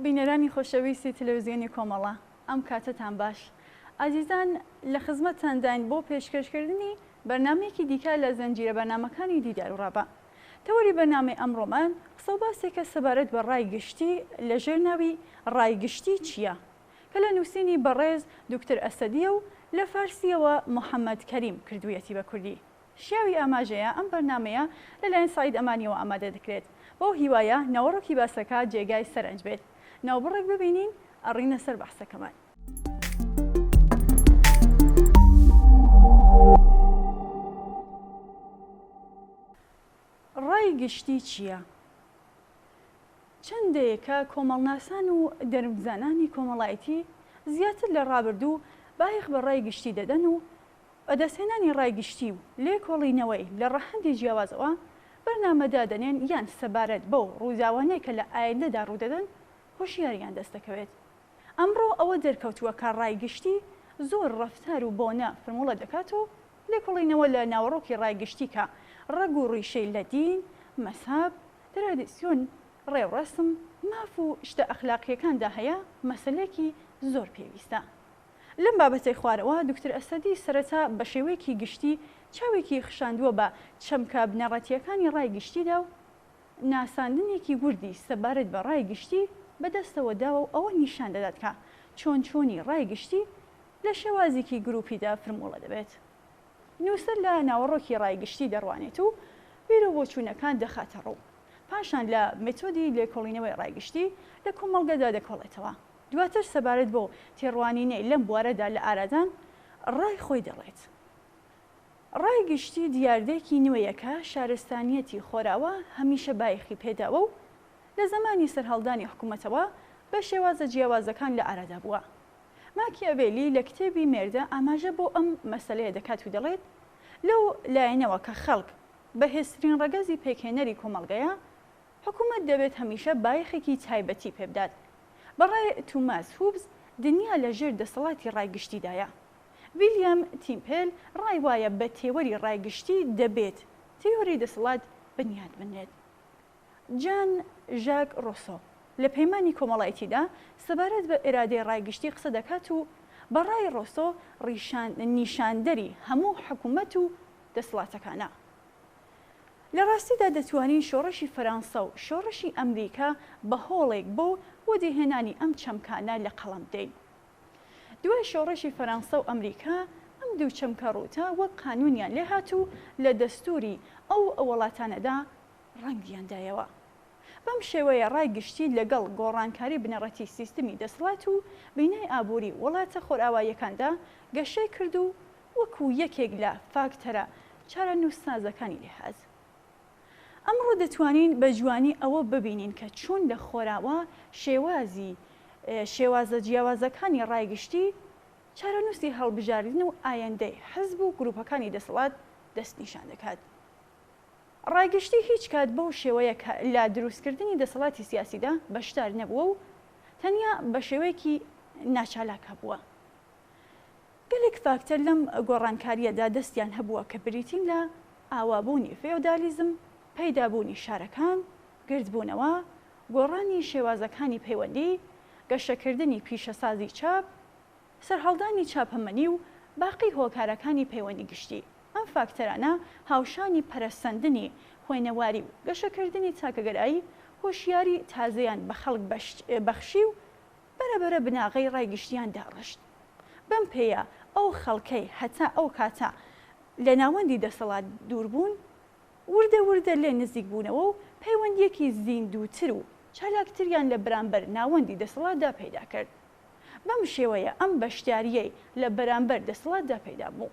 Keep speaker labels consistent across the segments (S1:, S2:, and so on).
S1: بینەرانی خۆشەویستی تەلەڤزیۆنی کۆمەڵە، ئەم کاتەتان باش. ئازیزان لە خزمەتتانداین بۆ پێشکەشکردنی بەرنامەیەکی دیکە لە زنجیرە بەرنامەکانی دیدار و ڕاڤە. تەوەری بەرنامەی ئەمڕۆمان قسە و باسێکە سەبارەت بە ڕای گشتی لە ژێر ناوی ڕای گشتی چییە؟ کە لە نووسینی بەڕێز دوکتور ئەسەدییە و لە فارسییەوە محەمەد کەریم کردوویەتی بە کوردی. شیاوی ئاماژەیە ئەم بەرنامەیە لەلایەن سەعید ئەمانیەوە ئامادە دەکرێت. بەو هیوایە ناوەڕۆکی باسەکە جێگای سەرنج بێت. ناوبڕێک ببینین ئەڕینە سەر بەحسەکەمان. ڕای گشتی چییە؟ چەند دەیەکە کۆمەڵناسان و دەروونزانانی کۆمەڵایەتی زیاتر لە ڕابردوو بایەخ بە ڕای گشتی دەدەن و بەدەستهێنانی ڕای گشتی و لێکۆڵینەوەی لە ڕەهەندی جیاوازەوە بەرنامە دادەنێن یان سەبارەت بەو ڕووداوانەی کە لە ئایندەدا ڕوودەدەن هۆشیاریان دەست دەکەوێت. ئەمڕۆ ئەوە دەرکەوتووە کە ڕای گشتی زۆر ڕەفتار و بۆنە فرموڵە دەکات و لێکۆڵینەوە لە ناوەڕۆکی ڕای گشتی کە ڕەگ و ڕیشەی لە دین، مەزهەب، ترادیسیۆن، ڕێوڕەسم، ماف و شتە ئەخلاقییەکاندا هەیە مەسەلەیەکی زۆر پێویستە. لەم بابەتەی خوارەوە دوکتور ئەسەدی سەرەتا بە شێوەیەکی گشتی چاوێکی خشاندووە بە چەمکە بنەڕەتییەکانی ڕای گشتیدا و ناساندنێکی وردی سەبارەت بە ڕای گشتی بە دەستەوە داوە و ئەوە نیشان دەدات کە چۆن چۆنی ڕای گشتی لە شێوازێکی گرووپیدا فرمووڵە دەبێت. نووسەر لە ناوەڕۆکی ڕای گشتی دەڕوانێت و بیروبۆچوونەکان دەخاتە ڕوو. پاشان لە مێتۆدی لێکۆڵینەوەی ڕای گشتی لە کۆمەڵگەدا دەکۆڵێتەوە. دواتر سەبارەت بەو تێڕوانینەی لەم بوارەدا لە ئارادان، ڕای خۆی دەڵێت. ڕای گشتی دیاردەیەکی نوێیە کە شارستانییەتی خۆراوا هەمیشە بایەخی پێداوە و لە زەمانی سەرهەڵدانی حکوومەتەوە بە شێوازە جیاوازەکان لە ئارادا بووە. ماکیاڤێلی لە کتێبی مێردە ئاماژە بۆ ئەم مەسەلەیە دەکات و دەڵێت، لەو لایەنەوە کە خەڵک بەهێزترین ڕەگەزی پێکهێنەری کۆمەڵگەیە، حکوومەت دەبێت هەمیشە بایەخێکی تایبەتی پێبدات. بە ڕای توماس هوبز دنیا لە ژێر دەسەڵاتی ڕای گشتیدایە. ویلیام تیمپێل ڕای وایە بە تێوەری ڕای گشتی دەبێت تیۆری دەسەڵات بنیات بنرێت. جان ژاک ڕۆسۆ لە پەیمانی کۆمەڵایتیدا سەبارەت بە ئیرادەی ڕای گشتی قسە دەکات و بە ڕای ڕۆسۆ ڕیشان نیشاندەری هەموو حکومەت و دەسڵاتەکانە. لە ڕاستیدا دەتوانین شۆڕشی فەرانسە و شۆڕشی ئەمریکا بە هۆڵێک بۆ وەدیهێنانی ئەم چەمکانە لە قەڵەم بدەین. دوای شۆڕشی فەرانسە و ئەمریکا ئەم دوو چەمکە ڕووتە وەک قانوونیان لێهات و لە دەستووری ئەو وەڵاتانەدا ڕەنگیان دایەوە. بەم شێوەیە ڕای گشتی لەگەڵ گۆڕانکاری بنەڕەتی سیستمی دەسەڵات و بینای ئابووری وڵاتە خۆرئاواییەکاندا گەشەی کرد و وەکوو یەکێک لە فاکتەرە چارەنووسسازەکانی لێهات. ئەمڕۆ دەتوانین بە جوانی ئەوە ببینین کە چۆن لە خۆراوا شێوازی شێوازە جیاوازەکانی ڕای گشتی چارەنووسی هەڵبژاردن و ئایەندەی حزب و گرووپەکانی دەسەڵات دەستنیشان دەکات. ڕای گشتی هیچ کات بەو شێوەیە کە لە دروستکردنی دەسەڵاتی سیاسیدا بەشدار نەبووە و تەنیا بە شێوەیەکی ناچالاک هەبووە. گەلێک فاکتەر لەم گۆڕانکارییەدا دەستیان هەبووە کە بریتین لە، ئاوابوونی فێۆدالیزم، پەیدابوونی شارەکان، گردبوونەوە، گۆڕانی شێوازەکانی پەیوەندی، گەشەکردنی پیشەسازی چاپ، سەرهەڵدانی چاپەمەنی و باقی هۆکارەکانی پەیوەندی گشتی. ئەم فاکتەرانە هاوشانی پەرەسەندنی خوێنەواری و گەشەکردنی تاکەگەرایی، هۆشیاری تازەیان بە خەڵک بەخشی و بەرە بەرە بناغەی ڕای گشتیان داڕشت. بەم پێیە ئەو خەڵکەی هەتا ئەو کاتە لە ناوەندی دەسەڵات دوور بوون، وردە وردە لێ نزیک بوونەوە و پەیوەندییەکی زیندووتر و چالاکتریان لە بەرامبەر ناوەندی دەسەڵاتدا پەیدا کرد. بەم شێوەیە ئەم بەشدارییەی لە بەرامبەر دەسەڵاتدا پەیدا بوو،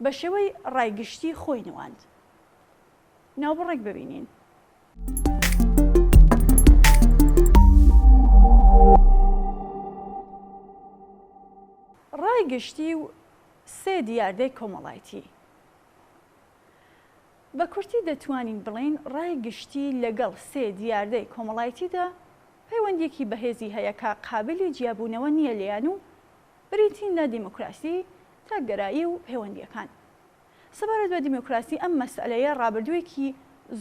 S1: بە شێوەی ڕای گشتی خۆی نواند. ناوبڕێک ببینین. ڕای گشتی و سێ دیاردەی کۆمەڵایتی. بە کورتی دەتوانین بڵێین ڕای گشتی لەگەڵ سێ دیاردەی کۆمەڵایتیدا پەیوەندییەکی بەهێزی هەیە کە قابیلی جیابوونەوە نییە لێیان و بریتین لە دیموکراسی، تاکگەرایی و پەیوەندییەکان. سەبارەت بە دیموکراسی ئەم مەسئەلەیە ڕابردووێکی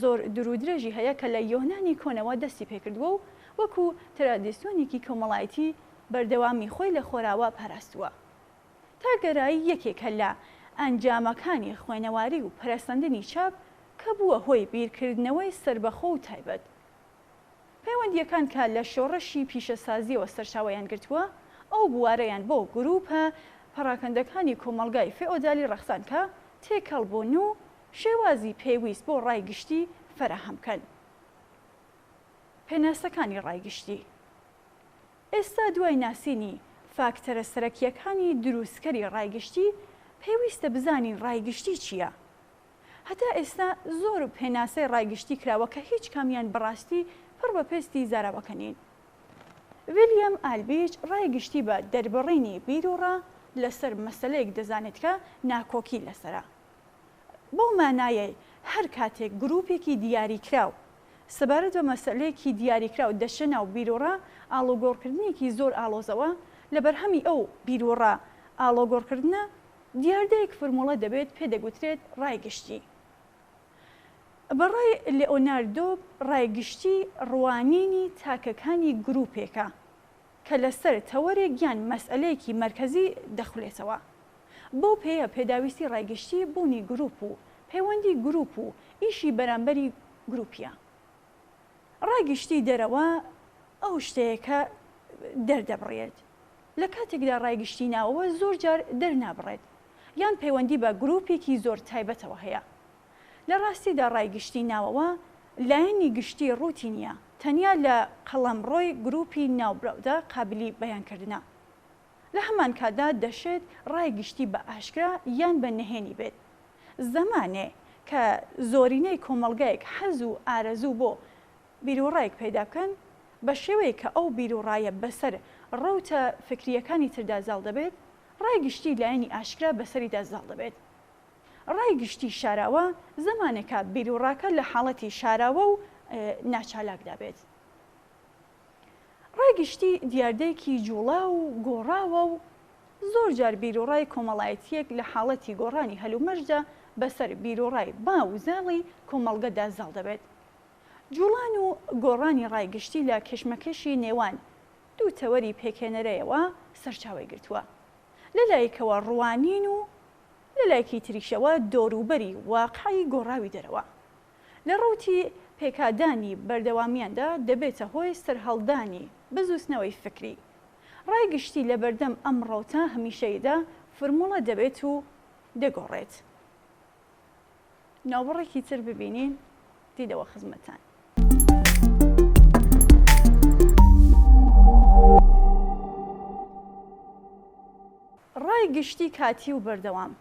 S1: زۆر دوورودرێژی هەیە کە لە یۆنانی کۆنەوە دەستی پێکردووە و وەکو ترادیسیۆنێکی کۆمەڵایەتی بەردەوامی خۆی لە خۆراوا پاراستووە. تاکگەرایی یەکێکە لە ئەنجامەکانی خوێنەواری و پەرەسەندنی چاپ کە بووە هۆی بیرکردنەوەی سەربەخۆ و تایبەت. پەیوەندییەکان کە لە شۆڕشی پیشەسازییەوە سەرچاوەیان گرتووە، ئەو بوارەیان بۆ گرووپە پەڕاکەندەکانی کۆمەڵگای فێئۆدالی ڕەخسان کە تێکەڵ بوون و شێوازی پێویست بۆ ڕای گشتی فەراهەم بکەن. پێناسەکانی ڕای گشتی. ئێستا دوای ناسینی فاکتەرە سەرەکییەکانی دروستکەری ڕای گشتی، پێویستە بزانین ڕای گشتی چییە؟ هەتا ئێستا زۆر پێناسەی ڕای گشتی کراوە کە هیچ کامیان بەڕاستی پڕ بە پێستی زاراوەکە نین. ویلیەم ئالبیچ ڕای گشتی بە دەربڕینی بیروڕا لەسەر مەسەلەیەک دەزانێت کە ناکۆکی لەسەرە. بەو مانایەی هەر کاتێک گرووپێکی دیاریکراو سەبارەت بە مەسەلەیەکی دیاریکراو دەچنە ناو بیروڕا ئاڵوگۆڕکردنێکی زۆر ئاڵۆزەوە، لە بەرهەمی ئەو بیروڕا ئاڵۆگۆڕکردنە دیاردەیەک فرموڵە دەبێت پێ دەگوترێت ڕای گشتی. بە ڕای لئۆنارد دۆب ڕای گشتی ڕوانینی تاکەکانی گرووپێکە کە لەسەر تەوەرێک یان مەسئەلەیەکی مەرکەزی دەخولێتەوە. بەو پێیە پێداویستی ڕای گشتی بوونی گرووپ و پەیوەندی گرووپ و ئیشی بەرامبەری گرووپیە. ڕای گشتی دەرەوە ئەو شتەیە کە دەردەبڕێت. لە کاتێکدا ڕای گشتی ناوەوە زۆر جار دەرنابڕێت یان پەیوەندی بە گرووپێکی زۆر تایبەتەوە هەیە. لە ڕاستیدا ڕای گشتی ناوەوە لایەنی گشتی ڕووتی نییە، تەنیا لە قەڵەمڕۆی گرووپی ناوبراودا قابلی بەیانکردنە. لە هەمان کاتدا دەشێت ڕای گشتی بە ئاشکرا یان بە نهێنی بێت. زەمانێ کە زۆرینەی کۆمەڵگایەک حەز و ئارەزوو بۆ بیروڕایەک پەیدا بکەن، بە شێوەیەک کە ئەو بیروڕایە بەسەر ڕەوتە فکرییەکانی تردا زاڵ دەبێت، ڕای گشتی لایەنی ئاشکرا بەسەریدا زاڵ دەبێت. ڕای گشتی شاراوە زەمانێکە بیروڕاکە لە حاڵەتی شاراوە و ناچالاکدا بێت. ڕای گشتی دیاردەیەکی جووڵاو و گۆڕاوە و زۆر جار بیروڕای کۆمەڵایەتییەک لە حاڵەتی گۆڕانی هەلومەرجدا بەسەر بیروڕای باو و زاڵی کۆمەڵگەدا زاڵ دەبێت. جوڵان و گۆڕانی ڕای گشتی لە کێشمەکێشی نێوان دوو تەوەری پێکهێنەرەیەوە سەرچاوەی گرتووە. لە لایەکەوە ڕوانین و لە لایەکی تریشەوە دەوروبەری واقعی گۆڕاوی دەرەوە. لە ڕەوتی پێکادانی بەردەوامیاندا دەبێتە هۆی سەرهەڵدانی بزووتنەوەی فکری. ڕای گشتی لەبەردەم ئەم ڕەوتە هەمیشەییدا فرموڵە دەبێت و دەگۆڕێت. ناوبڕێکی تر ببینین دیدەوە خزمەتتان. ڕای گشتی کاتی و بەردەوام.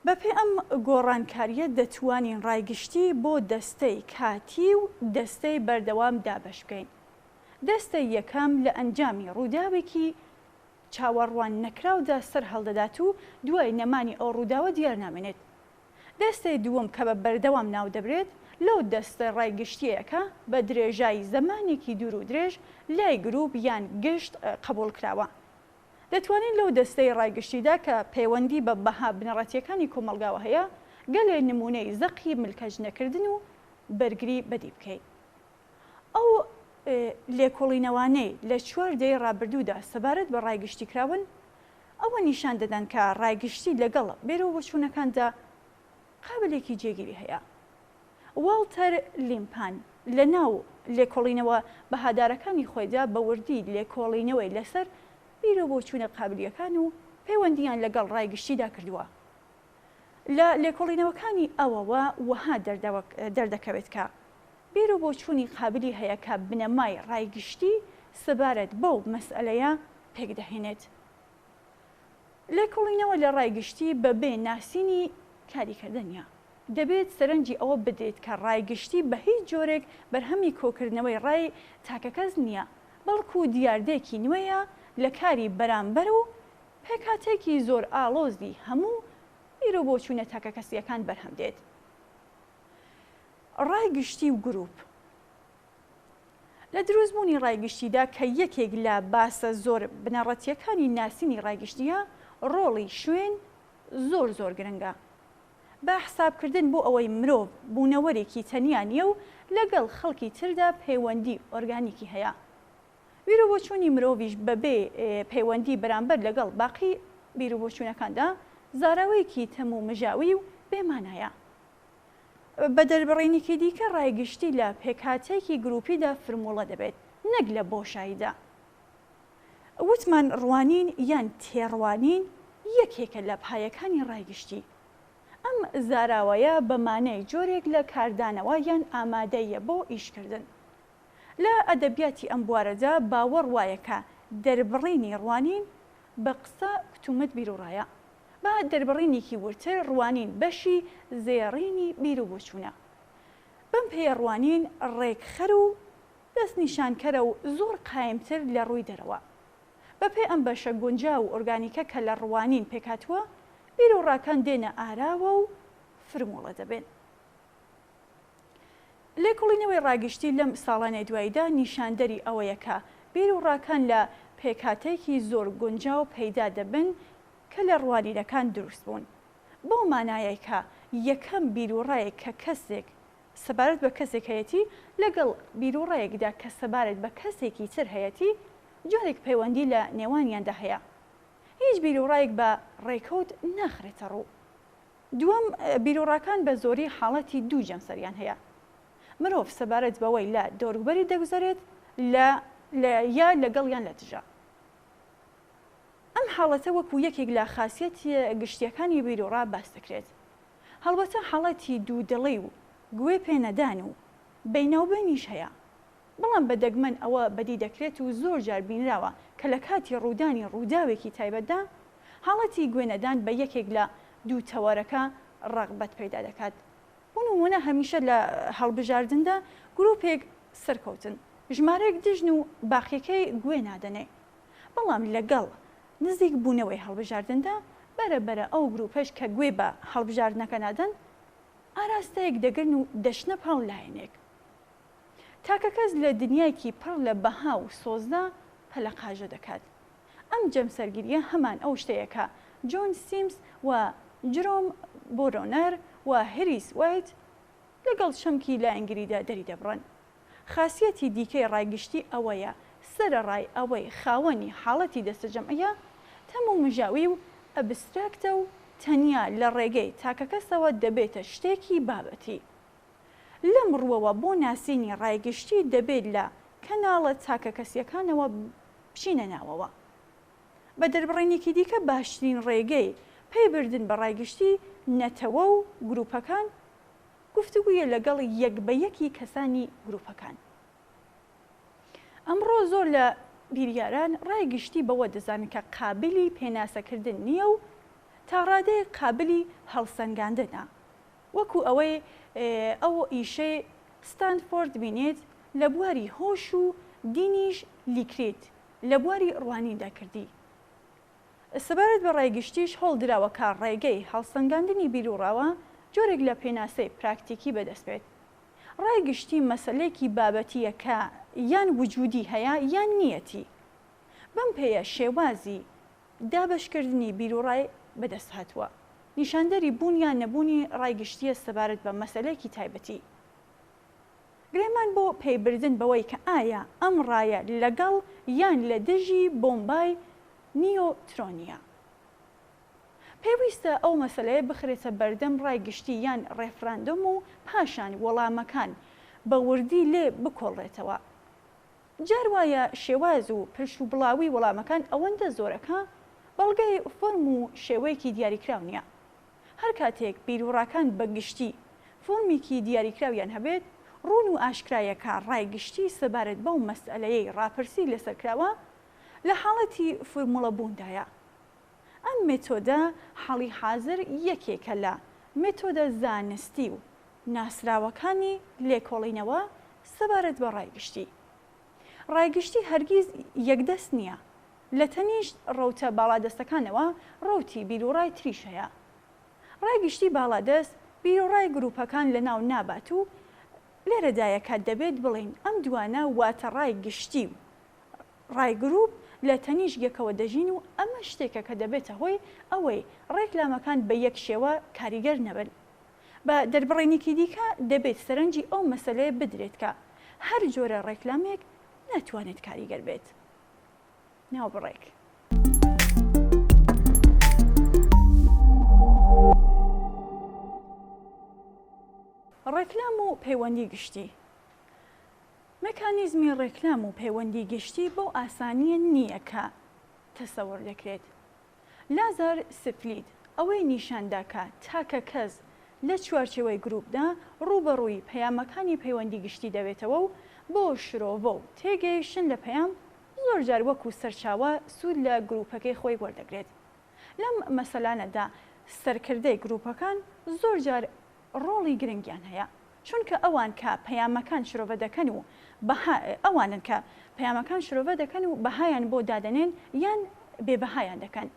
S1: بەپێی ئەم گۆڕانکارییە دەتوانین ڕای گشتی بۆ دەستەی کاتی و دەستەی بەردەوام دابەش بکەین. دەستەی یەکەم لە ئەنجامی ڕووداوێکی چاوەڕوان نەکراودا سەر هەڵدەدات و دوای نەمانی ئەو ڕووداوە دیار نامێنێت. دەستەی دووەم کە بە بەردەوام ناو دەبرێت، لەو دەستە ڕای گشتییەیە کە بە درێژایی زەمانێکی دوور و درێژ لای گرووپ یان گشت قەبووڵ کراوە. دەتوانین لەو دەستەی ڕای گشتیدا کە پەیوەندی بە بەها بنەڕەتییەکانی کۆمەڵگاوە هەیە، گەلێ نموونەی زەقی ملکەچ نەکردن و بەرگری بەدی بکەین. ئەو لێکۆڵینەوانەی لە چوار دەیەی ڕابردوودا سەبارەت بە ڕای گشتی کراون، ئەوە نیشان دەدەن کە ڕای گشتی لەگەڵ بێرۆبۆچوونەکاندا قابلێکی جێگیری هەیە. واڵتەر لیمپان لە ناو لێکۆڵینەوە بەهادارەکانی خۆیدا بە وردی لێکۆڵینەوەی لەسەر بیرۆبۆچوونە قابلییەکان و پەیوەندییان لەگەڵ ڕای گشتیدا کردووە. لە لێکۆڵینەوەکانی ئەوەوە وەها دەردەکەوێت کە بیر و بۆچوونی قابلی هەیە کە بنەمای ڕای گشتی سەبارەت بەو مەسئەلەیە پێکدەهێنێت. لێکۆڵینەوە لە ڕای گشتی بە بێ ناسینی کاریکردنیە. دەبێت سەرنجی ئەوە بدرێت کە ڕای گشتی بە هیچ جۆرێک بەرهەمی کۆکردنەوەی ڕای تاکەکەس نییە، بەڵکو دیاردەیەکی نوێیە لە کاری بەرامبەر و پێکهاتەیەکی زۆر ئاڵۆزی هەموو بیروبۆچوونە تاکەکەسییەکان بەرهەم دێت. ڕای گشتی و گرووپ. لە دروستبوونی ڕای گشتیدا کە یەکێک لە باسە زۆر بنەڕەتییەکانی ناسینی ڕای گشتییە، ڕۆڵی شوێن زۆر زۆر گرنگە. بە حسابکردن بۆ ئەوەی مرۆڤ بوونەوەرێکی تەنیا نییە و لەگەڵ خەڵکی تردا پەیوەندی ئۆرگانیکی هەیە. بیروبۆچوونی مرۆڤیش بەبێ پەیوەندی بەرامبەر لەگەڵ باقی بیروبۆچوونەکاندا، زاراوەیەکی تەم و مژاوی و بێ مانایە. بە دەربڕینێکی دیکە ڕای گشتی لە پێکهاتەیەکی گرووپیدا فرمووڵە دەبێت نەک لە بۆشاییدا. وتمان ڕوانین یان تێڕوانین یەکێکە لە پایەکانی ڕای گشتی. ئەم زاراوەیە بە مانای جۆرێک لە کاردانەوە یان ئامادەییە بۆ ئیشکردن. لە ئەدەبیاتی ئەم بوارەدا باوەڕ وایە کە دەربڕینی ڕوانین بە قسە کتومت بیروڕایە. بە دەربڕینێکی وردتر ڕوانین بەشی زێڕینی بیروبۆچوونە. بەم پێیە ڕوانین ڕێکخەر و دەستنیشانکەرە و زۆر قایمتر لە ڕووی دەرەوە. بەپێ ئەم بەشە گونجاو و ئۆرگانیکە کە لە ڕوانین پێکهاتووە، بیروڕاکان دێنە ئاراوە و فرموڵە دەبن. لێکۆڵینەوەی ڕاگشتی لەم ساڵانەی دواییدا نیشاندەری ئەوەیە کە بیروڕاکان لە پێکهاتەیەکی زۆر گونجاو پەیدا دەبن کە لە ڕوانینەکان دروست بوون. بەو مانایەی کە یەکەم بیروڕایەک کە کەسێک سەبارەت بە کەسێک هەیەتی لەگەڵ بیروڕایەکدا کە سەبارەت بە کەسێکی تر هەیەتی جۆرێک پەیوەندی لە نێوانیاندا هەیە. هیچ بیروڕایەک بە ڕێکەوت ناخرێتە ڕوو. دووەم، بیروڕاکان بە زۆری حاڵەتی دوو جەمسەریان هەیە. مرۆڤ سەبارەت بەوەی لە دەوروبەری دەگوزەرێت لە لە یا لەگەڵ یان لە دژە. ئەم حاڵەتە وەکو یەکێک لە خاسیەتە گشتیەکانی بیروڕا باس دەکرێت. هەڵبەتە حاڵەتی دوودڵی و گوێ پێ نەدان و بەیناوبەینیش هەیە. بەڵام بە دەگمەن ئەوە بەدی دەکرێت و زۆر جار بینراوە کە لە کاتی ڕوودانی ڕووداوێکی تایبەتدا حاڵەتی گوێنەدان بە یەکێک لە دوو تەوەرەکە ڕەغبەت پەیدا دەکات. بۆ نموونە هەمیشە لە هەڵبژاردندا گرووپێک سەرکەوتن، ژمارەیەک دژن و باقیەکەی گوێ نادەنێ. بەڵام لەگەڵ نزیک بوونەوەی هەڵبژاردندا بەرە بەرە ئەو گرووپەش کە گوێ بە هەڵبژاردنەکە نادەن ئاراستەیەک دەگرن و دەچنە پاڵ لایەنێک. تاکەکەس لە دنیایەکی پڕ لە بەها و سۆزدا پەلەقاژە دەکات. ئەم جەمسەرگیرییە هەمان ئەو شتەیە کە جۆن سیمس و جرۆم بۆرۆنەر و هریس وایت لەگەڵ چەمکی لایەنگریدا دەریدەبڕن. خاسیەتی دیکەی ڕای گشتی ئەوەیە سەرەڕای ئەوەی خاوەنی حاڵەتی دەستەجەمعییە، تەمومژاوی و ئەبستراکتە و تەنیا لە ڕێگەی تاکەکەسەوە دەبێتە شتێکی بابەتی. لەم ڕووەوە بۆ ناسینی ڕای گشتی دەبێت لە کەناڵە تاکەکەسییەکانەوە بچینە ناوەوە. بە دەربڕینێکی دیکە باشترین ڕێگەی پەی بردن بە ڕای گشتی نەتەوە و گرووپەکان گفتوگویە لەگەڵ یەک بە یەکی کەسانی گرووپەکان. ئەمڕۆ زۆر لە بیریاران ڕای گشتی بەوە دەزانن کە قابلی پێناسەکردن نییە و تا ڕادەیەک قابلی هەڵسەنگاندنە. وەکو ئەوەی ئەو ئیشەی ستانفۆرد بینێت لە بواری هۆش و دینیش لیکریت لە بواری ڕوانیندا کردی. سەبارەت بە ڕای گشتیش هەوڵدراوە کە ڕێگەی هەڵسەنگاندنی بیروڕاوە جۆرێک لە پێناسەی پراکتیکی بەدەست بێت. ڕای گشتی مەسەلەیەکی بابەتییە کە یان وجودی هەیە یان نییەتی. بەم پێیە شێوازی دابەشکردنی بیروڕای بەدەست هاتووە، نیشاندەری بوون یان نەبوونی ڕای گشتییە سەبارەت بە مەسەلەیەکی تایبەتی. گرێمان بۆ پەیبردن بەوەی کە ئایا ئەم ڕایە لەگەڵ یان لە دژی بۆمبای نیۆترۆنییە. پێویستە ئەو مەسەلەیە بخرێتە بەردەم ڕای گشتی یان ڕێفراندۆم و پاشان وەڵامەکان بە وردی لێ بکۆڵرێتەوە. جار وایە شێواز و پرش و بڵاوی وەڵامەکان ئەوەندە زۆرە کە بەڵگەی فۆرم و شێوەیەکی دیاریکراو نییە. هەر کاتێک بیروڕاکان بە گشتی فۆرمێکی دیاریکراویان هەبێت، ڕوون و ئاشکرایە کە ڕای گشتی سەبارەت بەو مەسئەلەیەی ڕاپرسی لەسەر کراوە لە حاڵەتی فورموڵەبووندایە. ئەم مێتۆدە حاڵی حازر یەکێکە لە مێتۆدە زانستی و ناسراوەکانی لێکۆڵینەوە سەبارەت بە ڕای گشتی. ڕای گشتی هەرگیز یەکدەست نییە. لە تەنیشت ڕەوتە باڵادەستەکانەوە ڕەوتی بیروڕای تریش هەیە. ڕای گشتی باڵادەست بیروڕای گرووپەکان لەناو نابات و لێرەدایە کە دەبێت بڵێین ئەم دوانە واتە ڕای گشتی و ڕای گرووپ لە تەنیشت یەکەوە دەژین و ئەمە شتێکە کە دەبێتە هۆی ئەوەی ڕێکلامەکان بە یەک شێوە کاریگەر نەبن. بە دەربڕینێکی دیکە دەبێت سەرنجی ئەو مەسەلەیە بدرێت کە هەر جۆرە ڕێکلامێک ناتوانێت کاریگەر بێت. ناوبڕێک. ڕێکلام و پەیوەندی گشتی. مەکانیزمی ڕێکلام و پەیوەندی گشتی بەو ئاسانییە نییە کە تەسەور دەکرێت. لازار سپلیت ئەوەی نیشان دا کە تاکە کەس لە چوارچێوەی گرووپدا ڕووبەڕووی پەیامەکانی پەیوەندی گشتی دەبێتەوە و بۆ شرۆڤە و تێگەیشتن لە پەیام زۆرجار وەکوو سەرچاوە سوود لە گرووپەکەی خۆی وەردەگرێت. لەم مەسەلانەدا سەرکردەی گرووپەکان زۆرجار ڕۆڵی گرنگیان هەیە، چونکە ئەوان کە پەیامەکان شرۆڤە دەکەن و بەها ئەوانن کە پەیامەکان شرۆڤە دەکەن و بەهایان بۆ دادەنێن یان بێ بەهایان دەکەن.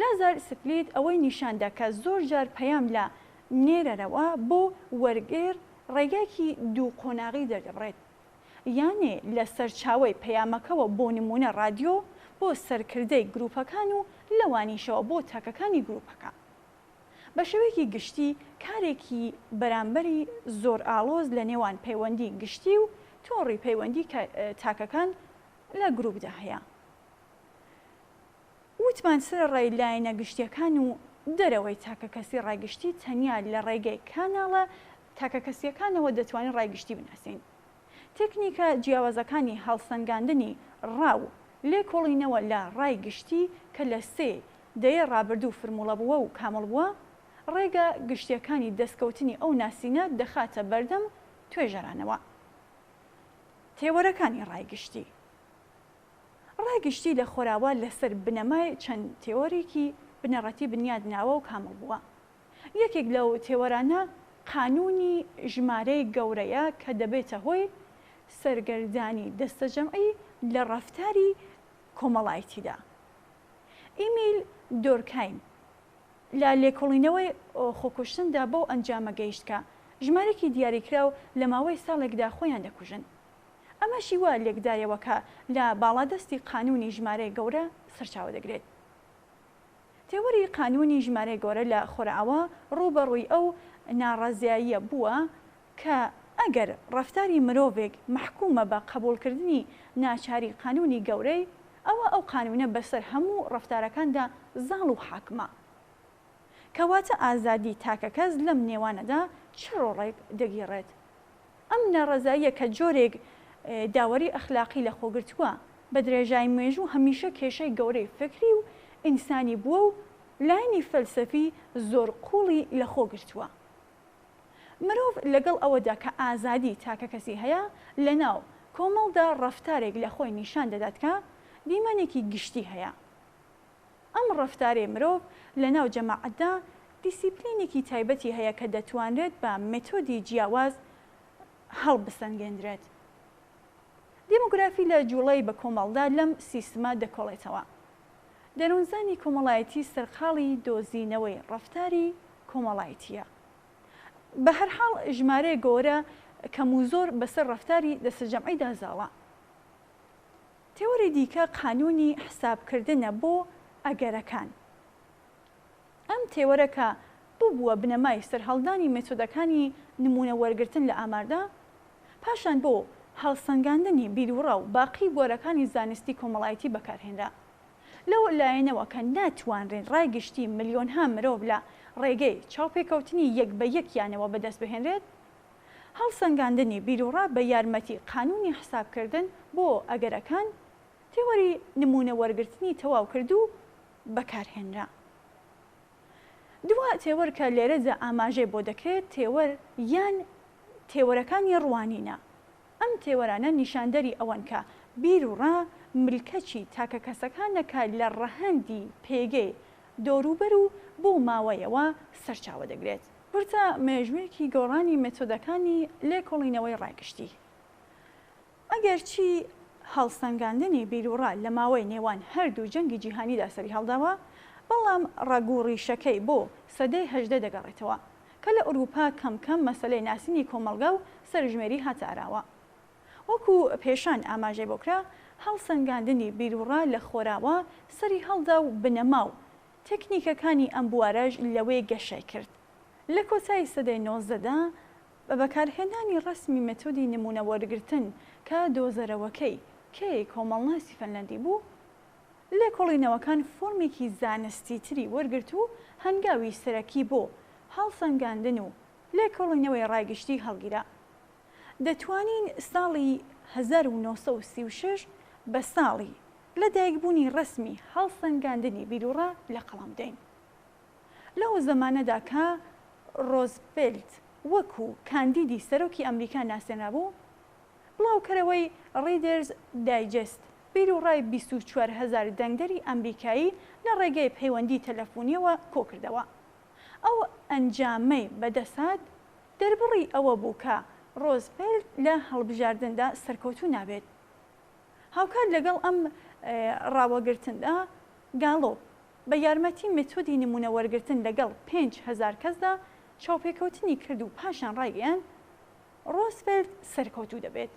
S1: لازار سپلیت ئەوەی نیشان دا کە زۆر جار پەیام لە نێرەرەوە بۆ وەرگێڕ ڕێگایەکی دوو قۆناغی دەردەبڕێت. یانێ لە سەرچاوەی پەیامەکەوە بۆ نموونە ڕادیۆ بۆ سەرکردەی گرووپەکان و لەوانیشەوە بۆ تاکەکانی گرووپەکە. بە شێوەیەکی گشتی کارێکی بەرامبەری زۆر ئاڵۆز لە نێوان پەیوەندی گشتی و تۆڕی پەیوەندی تاکەکان لە گروپدا هەیە. وتمان سەرەڕای لایەنە گشتیەکان و دەرەوەی تاکەکەسی ڕای گشتی تەنیا لە ڕێگەی کاناڵە تاکەکەسیەکانەوە دەتوانین ڕای گشتی بناسین. تێکنیکە جیاوازەکانی هەڵسەنگاندنی ڕا و لێکۆڵینەوە لە ڕای گشتی کە لە سێ دەیەی ڕابردوو فرموڵە بووە و کامڵ بووە، ڕێگا گشتییەکانی دەستکەوتنی ئەو ناسینە دەخاتە بەردەم توێژەرانەوە. تێوەرەکانی ڕای گشتی ڕای گشتی لە خۆراوا لەسەر بنەمای چەند تێۆرێکی بنەڕەتی بنیات نراوە و کامڵ بووە. یەکێک لەو تێوەرانە قانوونی ژمارەی گەورەیە کە دەبێتە هۆی سەرگەردانی دەستەجەمعی لە ڕەفتاری کۆمەڵایتیدا. ئیمیل دۆرکایم لە لێکۆڵینەوەی خۆکوشتندا بەو ئەنجامە گەیشت کە ژمارەیەکی دیاریکراو لە ماوەی ساڵێکدا خۆیان دەکوژن. ئەمەشی وا لێکدایەوە کە لە باڵادەستی قانوونی ژمارەی گەورە سەرچاوە دەگرێت. تێوەری قانوونی ژمارەی گەورە لە خۆرئاوا ڕووبەڕووی ئەو ناڕەزاییە بووە کە ئەگەر ڕەفتاری مرۆڤێک مەحکوومە بە قەبووڵکردنی ناچاری قانوونی گەورەی، ئەوا ئەو قانوونە بەسەر هەموو ڕەفتارەکاندا زاڵ و حاکمە. کەواتە ئازادی تاکەکەس لەم نێوانەدا چ ڕۆڵێک دەگیڕێت؟ ئەم ناڕەزاییە کە جۆرێک داوەری ئەخلاقی لەخۆگرتووە، بە درێژایی مێژوو هەمیشە کێشەی گەورەی فکری و ئینسانی بووە و لایەنی فەلسەفی زۆر قووڵی لەخۆگرتووە. مرۆڤ لەگەڵ ئەوەدا کە ئازادی تاکەکەسی هەیە، لەناو کۆمەڵدا ڕەفتارێک لەخۆی نیشان دەدات کە دیمەنێکی گشتی هەیە. ئەم ڕەفتارەی مرۆڤ لەناو جەماعەتدا دیسیپلینێکی تایبەتی هەیە کە دەتوانرێت بە مێتۆدی جیاواز هەڵبسەنگێندرێت. دیمۆگرافی لە جوڵەی بەکۆمەڵدا لەم سیستمە دەکۆڵێتەوە. دەروونزانی کۆمەڵایەتی سەرقاڵی دۆزینەوەی ڕەفتاری کۆمەڵایتییە. بەهەرحاڵ ژمارەیەک گۆرە کەم و زۆر بەسەر ڕەفتاری دەستەجەمعیدا زاڵە. تێوەری دیکە قانوونی حسابکردنە بۆ ئەگەرەکان. ئەم تێوەرە کە ببووە بنەمای سەرهەڵدانی مێتۆدەکانی نموونە وەرگرتن لە ئاماردا، پاشان بۆ هەڵسەنگاندنی بیروڕا و باقی بوارەکانی زانستی کۆمەڵایەتی بەکارهێنرا. لەو لایەنەوە کە ناتوانرێت ڕای گشتی ملیۆنها مرۆڤ لە ڕێگەی چاوپێکەوتنی یەک بە یەکیانەوە بەدەست بهێنرێت، هەڵسەنگاندنی بیروڕا بە یارمەتی قانوونی حسابکردن بۆ ئەگەرەکان، تێوەری نموونە وەرگرتنی تەواو کرد و بەکارهێنرا. دوا تێوەر کە لێرەدا ئاماژەی بۆ دەکرێت تێوەر یان تێوەرەکانی ڕوانینە. ئەم تێوەرانە نیشاندەری ئەوەن کە بیروڕا ملکەچی تاکەکەسەکانە کە لە ڕەهەندی پێگەی دەوروبەر و بۆ ماوەیەوە سەرچاوە دەگرێت. کورتە مێژوویەکی گۆڕانی مێتۆدەکانی لێکۆڵینەوەی ڕای گشتی. ئەگەرچی هەڵسەنگاندنی بیروڕا لە ماوەی نێوان هەردوو جەنگی جیهانیدا سەریهەڵداوە، بەڵام ڕەگ و ڕیشەکەی بۆ سەدەی 18 دەگەڕێتەوە، کە لە ئورووپا کەم کەم مەسەلەی ناسینی کۆمەڵگا و سەرژمێری هاتە ئاراوە. وەکوو پێشان ئاماژەی بۆ کرا، هەڵسەنگاندنی بیروڕا لە خۆراوا سەریهەڵدا و بنەما و تەکنیکەکانی ئەم بوارەش لەوێ گەشەی کرد. لە کۆتایی سەدەی نۆزدەدا بە بەکارهێنانی ڕەسمی مێتۆدی نموونە وەرگرتن کە دۆزەرەوەکەی کەی کۆمەڵناسی فەنلەندی بوو، لێکۆڵینەوەکان فۆرمێکی زانستیتری وەرگرت و هەنگاوی سەرەکی بۆ هەڵسەنگاندن و لێکۆڵینەوەی ڕای گشتی هەڵگیرا. دەتوانین ساڵی 1936 بە ساڵی لەدایکبوونی ڕەسمی هەڵسەنگاندنی بیروڕا لەقەڵەم بدەین. لەو زەمانەدا کە ڕۆزڤێلت وەکوو کاندیدی سەرۆکی ئەمریکا ناسێنرابوو، بڵاوکەرەوەی ڕیدەرز دایجست بیروڕای 24 هەزار دەنگدەری ئەمریکایی لە ڕێگەی پەیوەندی تەلەفونییەوە کۆکردەوە. ئەو ئەنجامەی بەدەستهات دەربڕی ئەوە بوو کە ڕۆزڤێلت لە هەڵبژاردندا سەرکەوتوو نابێت. هاوکات لەگەڵ ئەم ڕاوەگرتندا، گالۆپ بە یارمەتی مێتۆدی نموونە وەرگرتن لەگەڵ 5000 کەسدا چاوپێکەوتنی کرد و پاشان ڕایگەیاند ڕۆزڤێلت سەرکەوتوو دەبێت.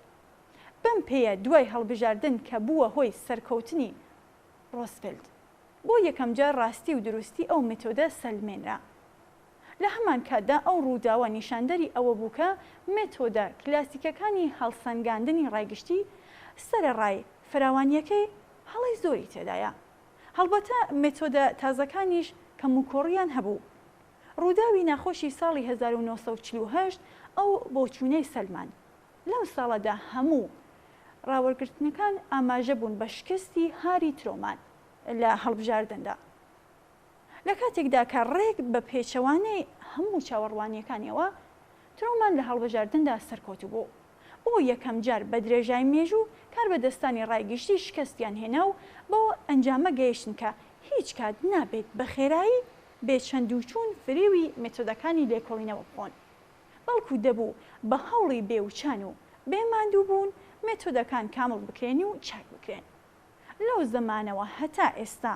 S1: بەم پێیە دوای هەڵبژاردن کە بووە هۆی سەرکەوتنی ڕۆزڤێلت، بۆ یەکەمجار ڕاستی و دروستی ئەو مێتۆدە سەلمێنرا. لە هەمان کاتدا ئەو ڕووداوە نیشاندەری ئەوە بوو کە مێتۆدە کلاسیکەکانی هەڵسەنگاندنی ڕای گشتی سەرەڕای فراوانییەکەی هەڵەی زۆری تێدایە. هەڵبەتە مێتۆدە تازەکانیش کەموکۆڕییان هەبوو. ڕووداوی ناخۆشی ساڵی 1948 ئەو بۆچوونەی سەلماند. لەو ساڵەدا هەموو ڕاوەرگرتنەکان ئاماژە بوون بە شکستی هاری ترۆمان لە هەڵبژاردندا. لە کاتێکدا کە ڕێک بە پێچەوانەی هەموو چاوەڕوانییەکانیەوە، ترۆمان لە هەڵبژاردندا سەرکەوتوو بوو. بۆ یەکەم جار بە درێژای مێژوو کاربەدەستانی ڕای گشتی شکەستیان هێنا و بەو ئەنجامە گەیشتن کە هیچ کات نابێت بە خێرایی بێ چەندوچوون فریوی مێتۆدەکانی لێکۆڵینەوە بخۆن، بەڵکو دەبوو بە هەوڵی بێ وچان و بێ ماندووبوون مێتۆدەکان کامڵ بکرێن و چاک بکرێن. لەو زەمانەوە هەتا ئێستا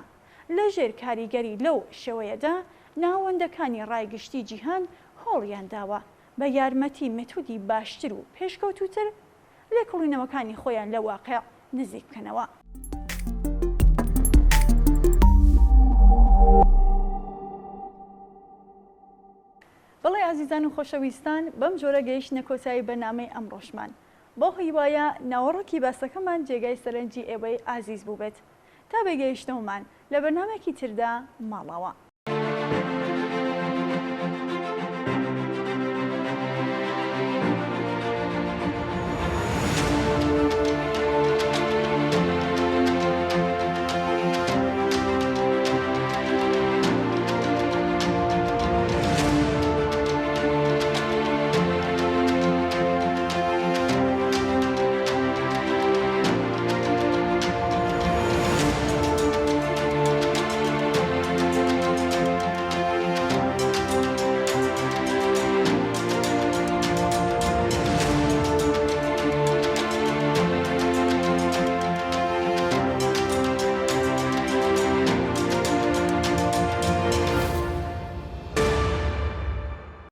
S1: لە ژێر کاریگەری لەو شێوەیەدا ناوەندەکانی ڕای گشتی جیهان هەوڵیان داوە بە یارمەتی مێتودی باشتر و پێشکەوتووتر لێکۆڵینەوەکانی خۆیان لە واقیع نزیک بکەنەوە. بەڵێ ئازیزان و خۆشەویستان بەم جۆرە گەیشتینە کۆتایی بەرنامەی ئەمڕۆشمان. بەو هیوایە ناوەڕۆکی باسەکەمان جێگای سەرنجی ئێوەی ئازیز بووبێت. تا بێگەیشتنەوەمان لە بەرنامەکی تردا ماڵاوا.